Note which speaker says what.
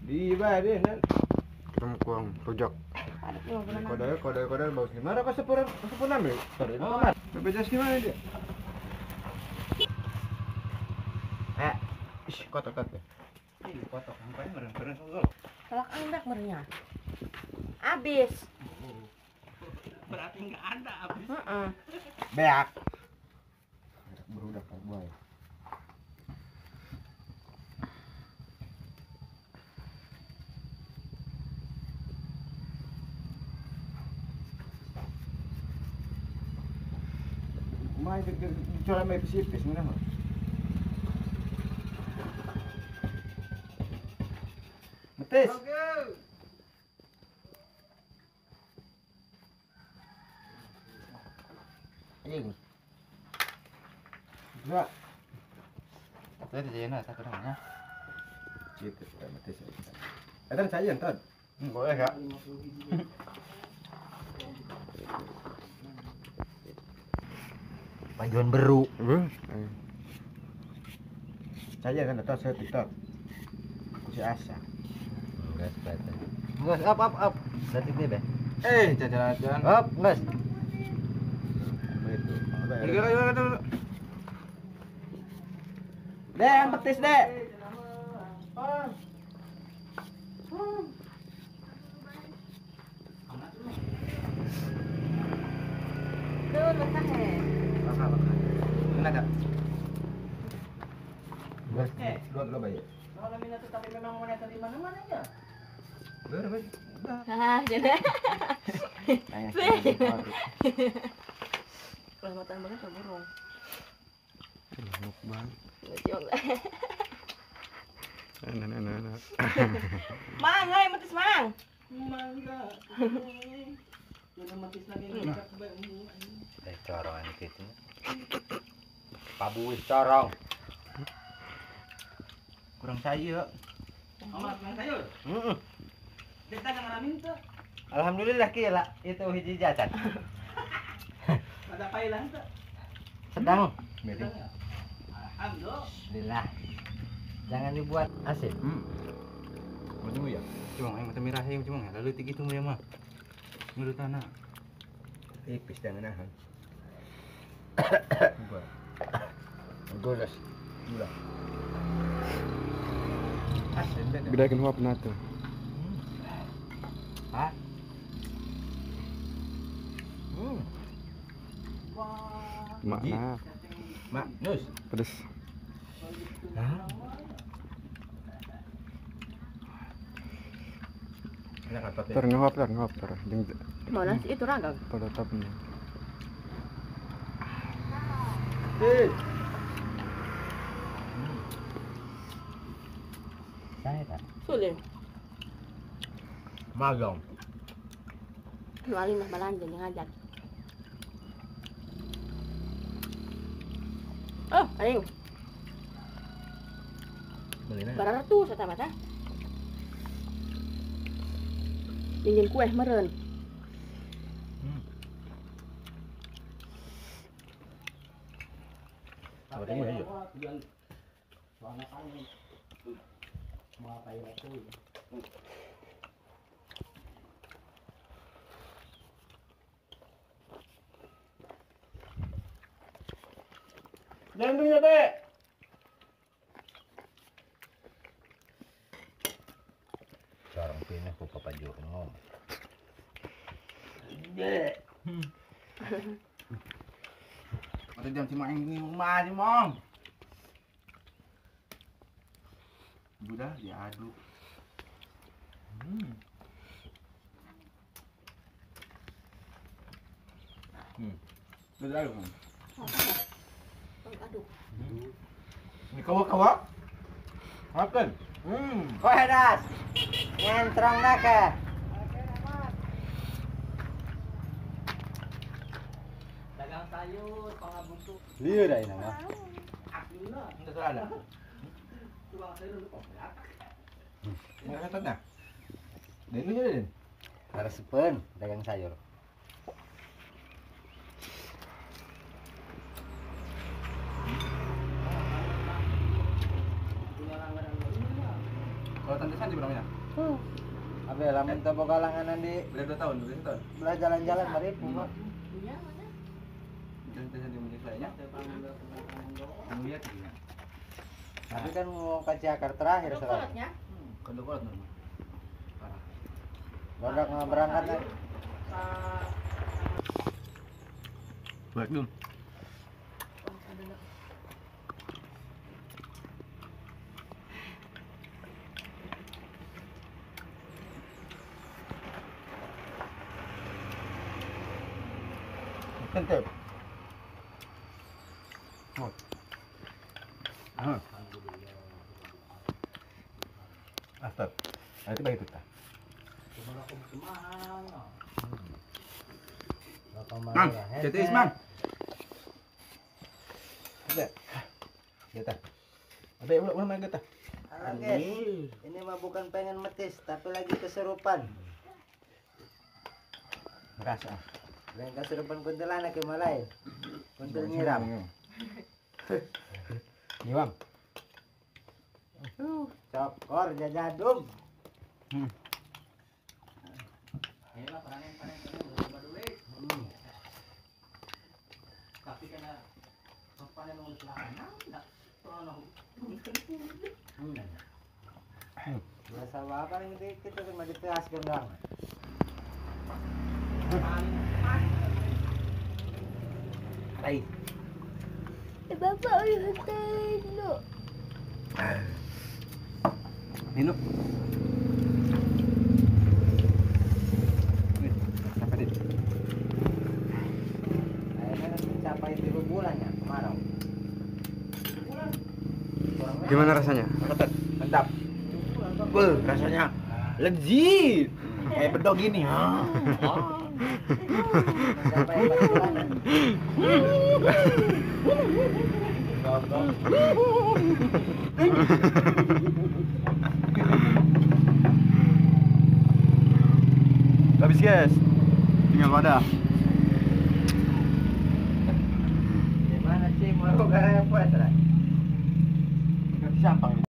Speaker 1: Di ba deh nan.
Speaker 2: Kita mau kuang rujak.
Speaker 1: Kode kode kode bagus gimana kok sepuluh sepuluh enam ya? Sorry, BPJS gimana dia? Ih, kotor kotor.
Speaker 3: Ini kotor, mukanya meren-meren soal.
Speaker 4: Telak enggak merenya. Habis.
Speaker 3: Berarti enggak ada habis.
Speaker 4: Heeh.
Speaker 1: Beak. Berudak buaya. Kumaha bicara may pisipis mo na. Matis.
Speaker 5: Anjing.
Speaker 1: Dua.
Speaker 3: Saya dijena satu namanya.
Speaker 1: Gitu, matis. Eta saya entar. Boleh enggak?
Speaker 5: Pajuan beru.
Speaker 1: Saya kan atas saya TikTok. Aku si Asa.
Speaker 5: Enggak sepatu. Enggak up up up. Berarti ini be.
Speaker 3: Jalan-jalan.
Speaker 5: Up, enggak.
Speaker 1: Dek, yang petis, Dek.
Speaker 4: Tuh, lekah ya.
Speaker 1: Bakar, bakar. Enak enggak? Dua bayi.
Speaker 6: Kalau minat tapi memang mau di mana-mana ya.
Speaker 1: Baru, baru.
Speaker 4: Hah, jadi. Kalau makan banget sama burung.
Speaker 2: Enak banget. Enak, enak, enak.
Speaker 4: Mang, hai, metis mang.
Speaker 6: Mangga. Jangan metis lagi nih.
Speaker 5: Corong gitu. Pabuis corong.
Speaker 3: Kurang sayur. Amat kurang sayur.
Speaker 5: Heeh.
Speaker 6: Kita ngalamin tuh.
Speaker 5: Alhamdulillah kira itu hiji jajan.
Speaker 6: Ada pailan tuh.
Speaker 5: Sedang.
Speaker 6: Alhamdulillah.
Speaker 5: Jangan dibuat asin.
Speaker 1: Macam ya.
Speaker 3: Cuma yang macam merah yang cuma lalu tinggi tu mah. Menurut tanah.
Speaker 1: Tipis jangan nahan.
Speaker 5: Goles.
Speaker 1: Gula. Asin beda.
Speaker 2: Beda kan huap nato.
Speaker 5: Hah?
Speaker 2: Mak nah.
Speaker 1: Mak nus.
Speaker 2: Pedes.
Speaker 5: Hah?
Speaker 2: Ter ngehop ter ngehop ter.
Speaker 4: Mau nasi itu ragam.
Speaker 2: Pada tapnya.
Speaker 5: Saya tak.
Speaker 4: Sulit.
Speaker 5: Magong.
Speaker 4: Kecuali mah belanja ngajak. Oh, ayo. Baratus eta mah tah. Ingin kue meren.
Speaker 1: Jantungnya, Dek.
Speaker 5: Corong pindah ku papajuh ngom.
Speaker 3: Dek. Ada jam cuma ini rumah sih, Mong. Udah diaduk.
Speaker 1: Udah aduk.
Speaker 4: Aduk.
Speaker 1: Ini kawak-kawak. Makan.
Speaker 5: Kok hedas. Ngentrong nake.
Speaker 6: Dagang sayur, pangabuntu.
Speaker 5: Lieu dah ini mah.
Speaker 1: Enggak ada. Enggak kata. Den lu Den.
Speaker 5: Resepen dagang sayur.
Speaker 3: Kalau tante Santi berapa namanya?
Speaker 5: Abe lamun teu boga langganan di
Speaker 3: Beda 2 tahun, 2 tahun.
Speaker 5: Belah jalan-jalan mari Pak.
Speaker 4: Iya, mana?
Speaker 3: Tante Santi punya saya. Lihat ya.
Speaker 5: Tapi kan mau ke Ciakar terakhir sekarang.
Speaker 3: Kalau kolot normal. Parah.
Speaker 5: Baru nggak berangkat lagi.
Speaker 3: Baik dulu.
Speaker 1: Tentep. Oh. Ah. Astag. Nanti bagi kita.
Speaker 3: Mang, jadi Isman.
Speaker 1: Ada. Ya tah. Abe ulah ulah main getah.
Speaker 5: Halo guys, ini mah bukan pengen metis, tapi lagi keserupan.
Speaker 1: Rasa.
Speaker 5: Lain keserupan kuntilanak ya malai. Kuntil nyiram.
Speaker 1: Nyiram.
Speaker 5: Cokor jajadum.
Speaker 6: Tapi karena panen
Speaker 5: Biasa apa yang kita cuma dipeas gendang.
Speaker 3: Hai.
Speaker 4: Bapak udah teno.
Speaker 3: Nino. Sampai dit.
Speaker 5: Akhirnya mencapai 3 bulan ya kemarau.
Speaker 2: Gimana rasanya?
Speaker 3: Mantap. Beuh, rasanya legit. Kayak bedog gini.
Speaker 5: Mencapai 4 bulan.
Speaker 2: Habis guys, tinggal wadah.
Speaker 5: Gimana sih mau garepot lah?
Speaker 1: Sampang.